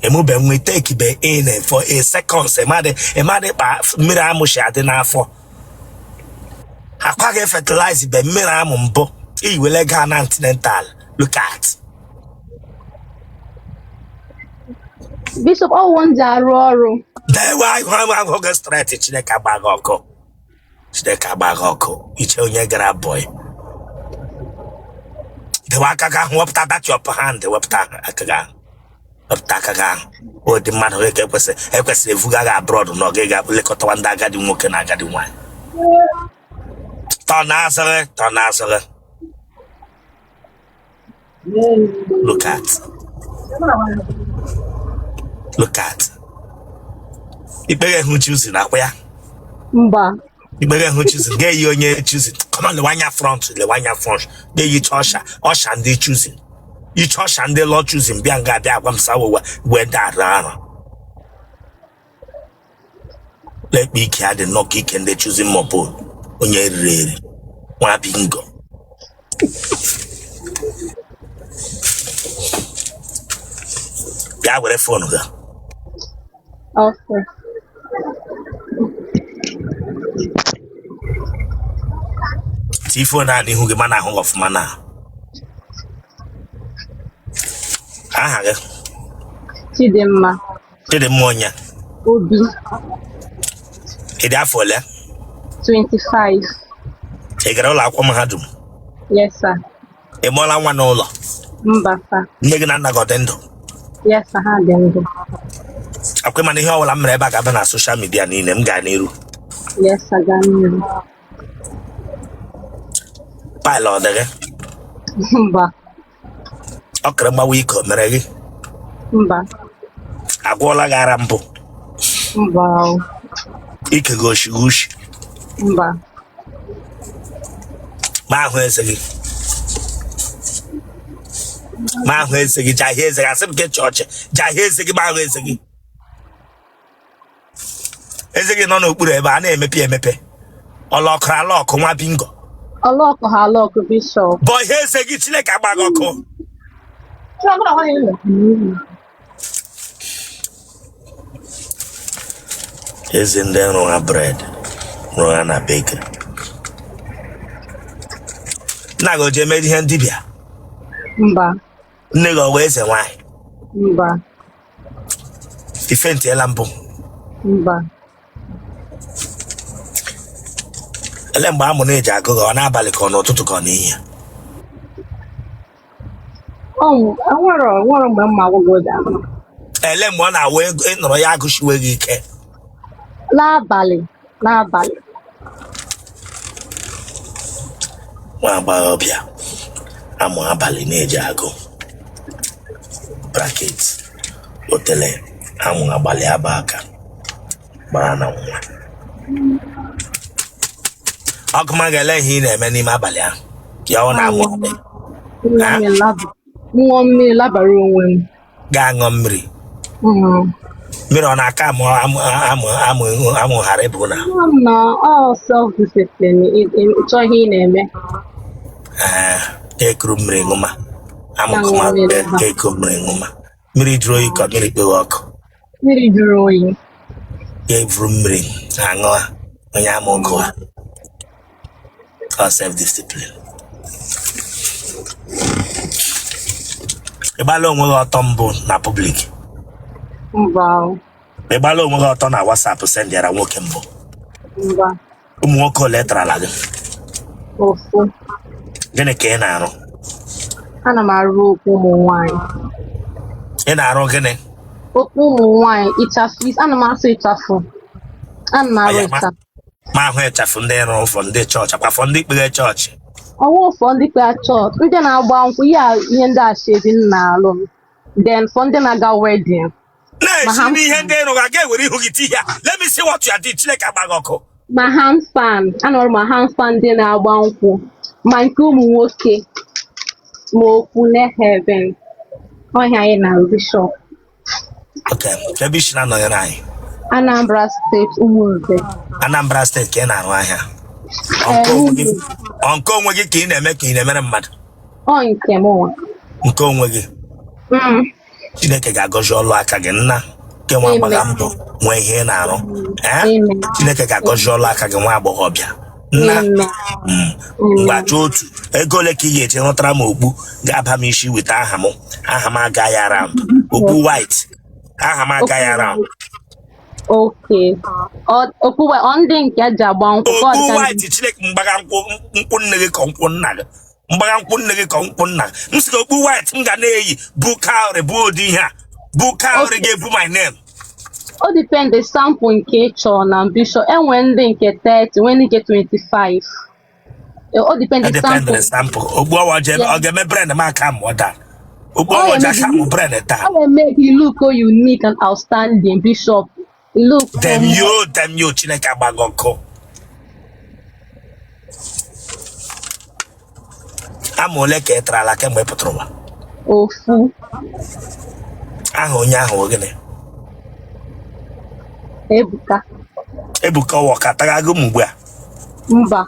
Emube nwa take in for a seconds, ịmadị kpa mmiri amụ shi adị n'afọ. Akwa gị fertilize be mmiri amụ mbụ iwele gaa na antenatal. Look at. Bishop, ọwụ m ji arụ ọrụ. Dewe ahụ ahụ ahụ gị straight. Chineke agba gị ọkụ. Chineke agba gị ọkụ. Iche onye gara boy. Dewe aka gị ahụ, wepụta that your hand, wepụta aka gị ahụ. Wepụta aka gị ahụ. Ụdị mmadụ ka ekwesịrị evuga gị abroad na ọ gị ga-elekọtawa ndị agadi nwoke na agadi nwaanyị. Tọ na-azụ gị, tọ na-azụ gị. Look at. Look at. Ikpeghe hụ Chosen akwa ya. Mba. Ikpeghe hụ Chosen ga-eyi onye Chosen. Come on, lewe anya front, lewe anya front. Ga-eyicha usher, usher ndị Chosen. Yicha usher ndị lọ Chosen bịa nga bịa agwa m sa wewe wee dị arụ arụ. Lekpa ike ya dị nnọọ ka ike ndị Chosen maọbụ onye riri eri nwa bingo. Bịa were phone gị. Okay. Tii phone a n'ihu gị mana ahụ gị ọfụma na aha gị. Chidimma. Chidimma onye? Obi. Ị dị afọ ole? 25. Ị gara ụlọ akwụkwọ mahadum? Yes, sir. Ị mụọla nwa n'ụlọ? Mba, sir. Nne gị na nna gị ọ dị ndụ? Yes, sir, ha dị ndụ. Akwa mana ihe ọbụla m mere ebe a ga-aba na social media niile m gaa n'iru. Yes, sir, gaa n'iru. Pile ọ dị gị? Mba. Ọkara mgbawa ike o mere gị? Mba. Agwọọla gị ara mbụ? Mba o. Ike gị oshighi ushi? Mba. Ma ahụ eze gị, ma ahụ eze gị, jahie eze gị, asị m gị chọọchị, jahie eze gị, ma ahụ eze gị. Eze gị nọ n'okpuru ebe a na-emepe emepe. Ọ lockụrụ alock, nwa bingo. Ọ lock ha alock, Bishop. Bọhie eze gị, Chineke agba gị ọkụ. Eze ndị rụha bread, rụha na bakery. Nna gị o ji eme ihe ndị dibịa? Mba. Nne gị ọ wụ eze nwaanyị? Mba. I faintiela mbụ? Mba. Ele mgbe amụ na-eji agụ gị, ọ n'abalị ka ọ n'ụtụtụ ka ọ n'ehihie? Nwere mgbe m ma agwụgwọ ji agụ. Ele mgbe ọ na-awụ ego ị nọrọ ya agụchiwe gị ike? N'abalị, n'abalị. Nwa agbọghọbịa amụ abalị na-eji agụ bracket otele amụ agbalị aba aka gbara na nwa ọkụ ma ga-ele ihe ị na-eme n'ime abalị ahụ ya ọ na-amụ ṅụọ mmiri labara onwe m. Gaa ṅụọ mmiri. Mmiri ọ na-aka amụ amụ amụ amụ amụ ghara ịbụ na Na ọ self discipline, ịchọ ihe ị na-eme. Ee, ekuru mmiri ṅụma amụkụma, eku mmiri ṅụma mmiri jụrụ oyi ka mmiri kpewe ọkụ. Mmiri jụrụ oyi. Ya evuru mmiri aṅụa onye ama ụgụ ha ọ self discipline. Ị gbala onwe gị ọtọ mbụ na public? Mba. Ị gbala onwe gị ọtọ na WhatsApp sendịara nwoke mbụ? Mba. Ụmụ nwoke ole tarala gị? Ofu. Gịnị ka ị na-arụ? Ana m arụ okpu ụmụ nwanyị. Ị na-arụ gịnị? Okpu ụmụ nwanyị, ịchafụ. Ana m asụ ịchafụ. Ana m arụ ịchafụ. Ma ahụ ịchafụ ndị rụrụ for ndị chọọchị akwa for ndị kpere chọọchị? Ọwụ for ndị kpere chọọchị, ndị na-agba nkwụ, ihe ndị asoebi m na-alụ. Then for ndị na-aga wedding. Na-esi n'ihe ndị ịrụ ga ga-ewere ihu gị ti ya. Let me see what you are doing. Chineke agba gị ọkụ. Ma hand fan, ana m ma hand fan ndị na-agba nkwụ, ma nke ụmụ nwoke, ma okpu na-ebe ọhịa anyị na Bishop. Okay, ebe i si na-anọnyere anyị? Anambra State, Umunze. Anambra State ka ị na-arụ ahịa? Ọ nke onwe gị ka ị na-eme ka ị na-emere mmadụ? Ọ nke m nwa. Nke onwe gị? Chineke ga-agọzi ọlụ aka gị nna nke nwa gbaga mbọ nwee ihe ị na-arụ. Ee, Chineke ga-agọzi ọlụ aka gị, nwa agbọghọbịa nna. Ngwa, chọọ otu ego ole ka ị ga-eji rụtara m okpu ga-aba m isi weta aha m, aha m agaghị around, okpu white, aha m agaghị around. Okay. Okpu ọ ndị nke eji agba nkwụ ka ọ Okpu dị ka white. Chineke, mgbaga nkwụ nkwụ nne gị ka nkwụ nna gị, mgbaga nkwụ nne gị ka nkwụ nna gị. M sị gị okpu white m ga na-eyi bụ cowrie, bụ ụdị ihe a bụ cowrie ga-ebu my name. O depend the sample nke ị chọrọ na Bishop. Enwe ndị nke 30, nwee ndị nke 25. O depend the depend sample. The sample okpu ọwa ọ ga-eme brain m aka mụọ daa okpu ọwa ji aka mụ brain taa. Ọ ga-eme gị look unique and outstanding, Bishop. Look Damn you, damn you. Chineke agbaghị ọkụ. Ama ole ka ị tarala kemgbe ị pụtara ụwa? Ofu. Aha onye ahụ wụ gịnị? Ebuka. Ebuka ọwa ka taga gị ugbu a? Mba.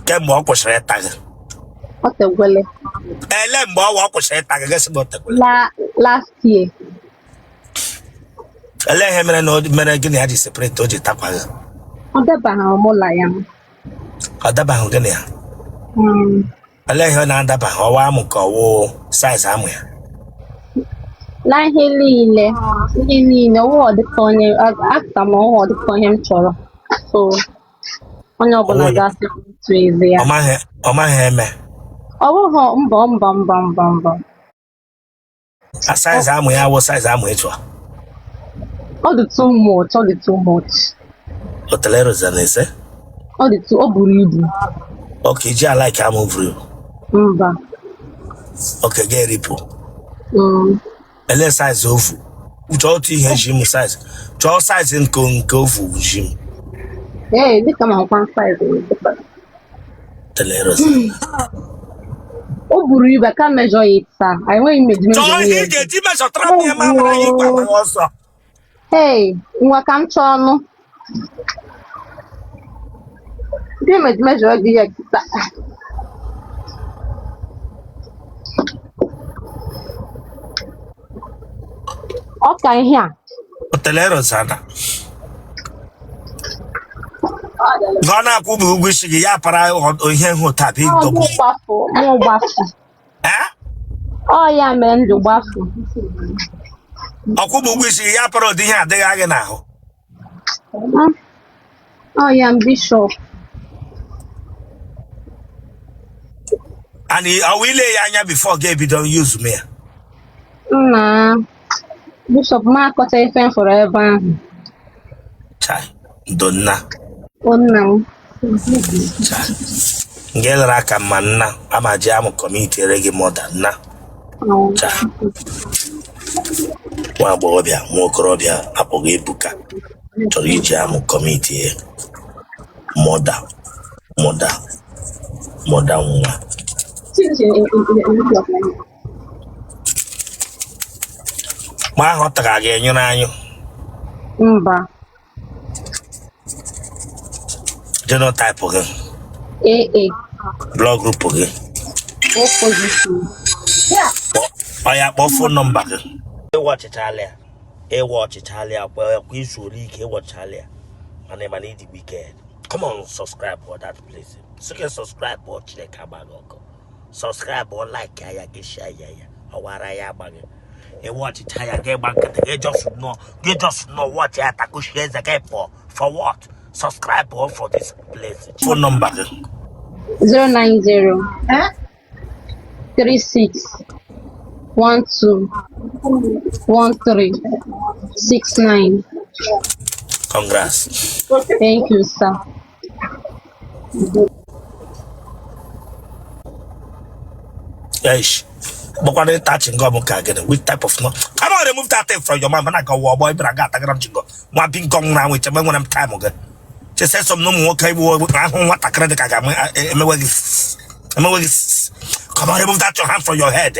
Kemgbe ọ kwụsịrị ịta gị? Ọ tegwele. Ele mgbe ọwa ọ kwụsịrị ịta gị? Gị sị na o tegwele. Last year. Ele ihe mere na o mere gị na ya ji separate o ji takwa gị? Ọ dabaghị mụ la ya. Ọ dabaghị gị na ya? Ele ihe ọ na-adabaghị? Ọwa amụ ka ọwụ size amụ ya? Na ihe niile, ihe niile, ọwụ ọdịka onye aka m, ọwụ ọdịka onye m chọrọ. So onye ọbụla ga-asị m otu eze ya. Ọ maghị eme. Ọ bụghị, mba, mba, mba, mba, mba. A size amụ ya wụ size amụ etu a? Ọ dị too much, ọ dị too much. Otele roza na ese. Ọ dị too, o buru ibu. Okay, ji alike amụ buru ibu? Mba. Okay, ga-eripụ. Ele size ovu? Chọọ otu ihe ji m size, chọọ size nke ovu ji m. Ee, dịka m ahụkwa size dịka. Otele roza. O buru ibu, I can't measure it, sir. Enweghị m eji Chọọ measure ihe ya. ị ga-eji mezọtara m ya ma mara ya igwe agbaghị ọsọ. Hey, ngwa, ka m chọọ ọnụ. Gịnị ma eji measure gị ya kịta? Ọ ka ihe a. Otele Rosanna. Gị ọ na-akwụghị ụgwọ isi gị ya para ihe hụ taa bụ Ọ ịdọgbu. Mụ gbafu, mụ gbafu. Eh? Ọ ya mere m ji gbafu. Ọkwụghị ụgwọ isi gị ya para ụdị ihe adịghị gị n'ahụ. Ọ ya m, Bishop. And ọ wụ ile ya anya before ga-ebido use m ya? Nna Bishop, ma akọcha ife m fọrọ ebe ahụ. Chai, ndo nna. O nna m. Chai, nke lere aka mma nna ama ji amụ commitere gị murder nna. Ọ. Chai, nwa agbọghọbịa, nwa okorobịa akpọghị Ebuka chọrọ iji amụ commitie murder, murder, murder nwa. Ma ahụ ọ tara gị enyụrụ anyụ? Mba. Genotype gị? AA. Blood group gị? O positive. Ọ ya, kpọọ phone number gị. Ịwa ọchịchala ya, ịwa ọchịchala ya kwa kwa izu ole ike ịwọchala ya, mana ịdị wicked. Come on, subscribe for that place. Sị gị subscribe ọ, Chineke agbaghị ọkụ. Subscribe ọ, like ya, gị share ya, ya ọwara ya agbaghị. Ịwa ọchịcha ya, gị gba nkịtị, gị just nọ, gị just nọ watch ya, takushie eze gị pụọ. For what? Subscribe ọ for this place. Phone number gị? 090 36 12 13 69. Congrats. Thank you, sir. Eish. Gbakwana ịta chewing gum ka gịnị? Which type of no? Come on, remove that thing from your mouth. Mana ka ọwụ ọgbọ ịbịara ga atagara m chewing gum. Nwa bingo nwụrụ anwụ, echebe nwere m time gị. Chese sọ m na ụmụ nwoke igbu ahụ nwatakịrị dị ka ga-emewe gị emewe gị. Come on, remove that your hand from your head.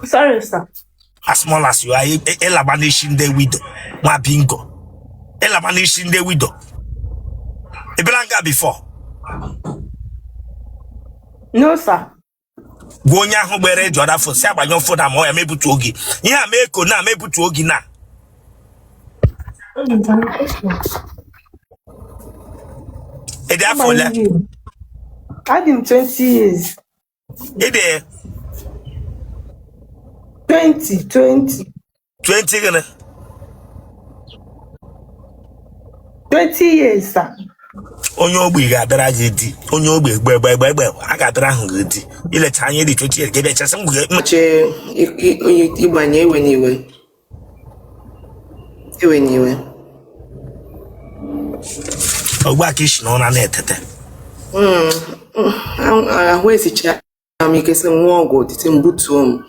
Sorry, sir. As small as you are, ịlaba n'isi ndị widow. Nwa bingo. Ịlaba n'isi ndị widow. Ị bịara nga before? No, sir. Gwa onye ahụ gbere eji ọda phone si agbanyụ phone a ma ọ ya mebutuo gị ihe a mee ko na mebutuo gị na. Ị dị afọ ole? Adị m 20 years. Ị dị 20, 20. 20 gịnị? 20 years, sir. Onye ogbi ga-abịara gị di, onye ogbi egbe egbe egbe egbe a ga-abịara ahụ gị di. Ilecha anya dị 20 years ga-ebịa chesị m gị. Chee onye ịgbanye ewe n'iwe. Ewe n'iwe. Ogbu aka isi n'ụra na-etete. Ahụ esicha m ike sị m ṅụọ ọgwụ otiti m butuo m.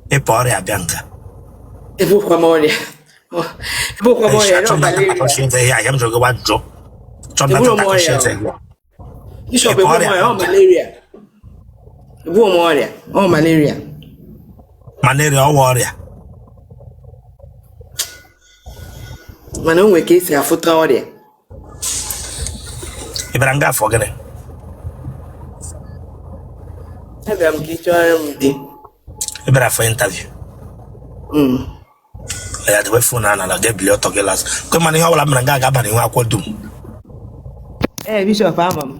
Ịpụ ọrịa bịa nga. Ebukwa m ọrịa. Ebukwa m ọrịa, ọ malaria. Eburu m ọrịa. Bishop, ebu m ọrịa, ọ malaria. Ebu m ọrịa, ọ malaria. Malaria ọwa ọrịa. Mana o nwere ka esi afụta ọrịa. Ị bịara nga afọ gịnị? Abịara m ka ị chọrọ m di. Ị bịara for interview? Ya debe phone a n'ala, ga-ebili ọtọ gị las kwe, mana ihe ọbụla mere nga aga-aba n'ihu akwụkwọ dum. Ee, Bishop, ama m.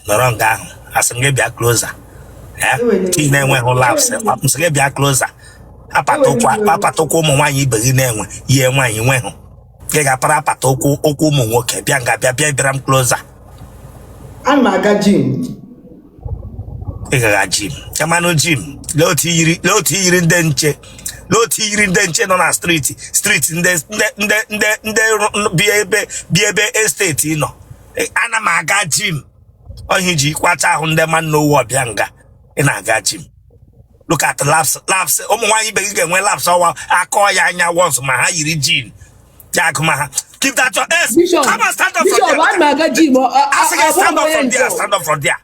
Nọrọ nga ahụ, asị m gị bịa closer. Ị na-enweghị laps, m sị gị bịa closer. Apata ụkwụ ụmụ nwaanyị ibe gị na-enwe ihe nwaanyị nwehụ, gị ga-apara apata ụkwụ ụkwụ ụmụ nwoke. Bịa nga, bịa bịa, bịara m closer. Ana m aga gym. Ị gaga gym kamanụ gym? Lee otu iyiri, lee otu iyiri ndị nche, lee otu iyiri ndị nche nọ na street street ndị ndị ndị ndị ndị bi ebe estate nọ. Ana m aga gym ohi ji kwacha ahụ ndị man n'owu ọbịa nga ị na-aga gym. Look at laps, laps ụmụ nwaanyị ibe gị ga-enwe laps ọwa akọ ya anya once ma ha yiri jean ya agụ ma ha. Keep that your ass. Bishop, Come on, stand up from Bishop, there. ana m aga gym. Asị gị Abụọ m stand up onye from there. nche. Stand up from there,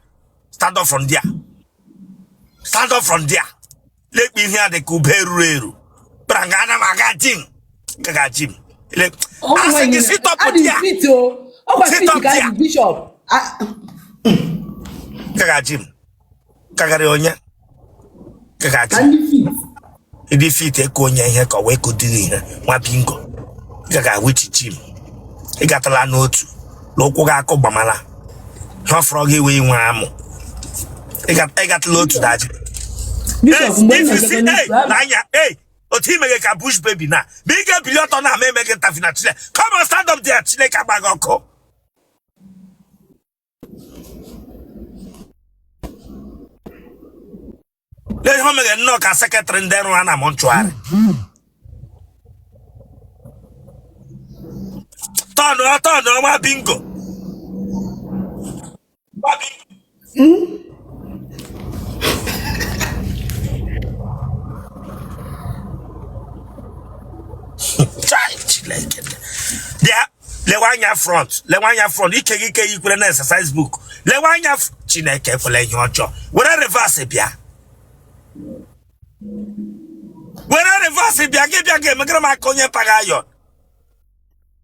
stand up from there, stand up from there. Lekpa ihe a dị ka ube ruru eru bịara nga. Ana m aga gym, gaga gym. Ụmụ Asị nwaanyị gị sit up adị there. fit o. Ọkwa Sit fit up ka there. adị, Bishop. Gaga gym kagharị onye gaga Ka gym. ndị fit. Ịdị fit eke onye ihe ka ọ wee kụdiri ihe nwa bingo gaga wichi gym. Ị gatala n'otu na ụkwụ gị akụ gbamala ha fọrọ gị wee nwee amụ. Ị gatala otu daji. Bishop, mgbe m If you see, na-ejekọ hey, n'otu, n'anya, hey, otu ime gị ka bush baby na ma ị ga-ebili ọtọ na ama eme gị ntafi na Chineke. Come on, stand up there. Chineke agba gị ọkụ. Lee ihe o mere nnọọ ka secretary ndị rụ ha na mortuary. Tọnụ, tọnụ nwa bingo. Nwa bingo. Chai, Chineke. Bịa lewe anya front, lewe anya front. Ike gị ike gị kwere na exercise book. Lewe anya Chineke ekwela ihe ọjọọ. Were reverse bịa, were reverse bịa. Gị bịa ga-emegara m aka onye paga ayọ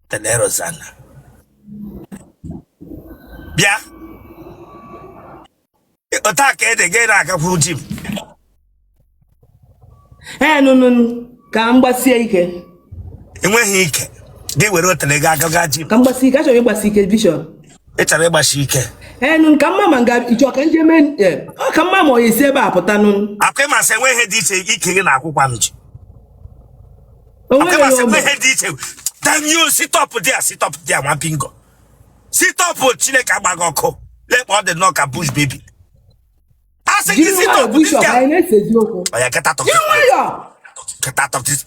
tele Rosanna. Bịa otu a ka ede gị na-agakwu gym. Ee, nụ nụ nụ, ka m gbasie ike. Enweghị ike gị were otele gị agaga gym. Ka m gbasie ike, achọrọ m ịgbasi ike, Bishop. Ị chọrọ ịgbasi ike? Ee, nụ, ka mma ma nga ịchọ ka nje mee ee, ọ ka mma ma ọ esi ebe a pụta nụ. Akwa ịmasị enwe ihe dị iche ike gị na akwụkwa m ji. O Akwa nweghị ịmasị ihe enwe ọ ihe dị iche. Damn you, sit up there, sit up there, nwa bingo. Sit up. Chineke agba gị ọkụ. Lekpa ọ dị nnọọ ka bush baby. A sị gị Jiri sit nwayọọ, up this Bishop, girl. anyị na-esezi okwu. Oya, get out of Jiri this. nwayọọ. Get out of this.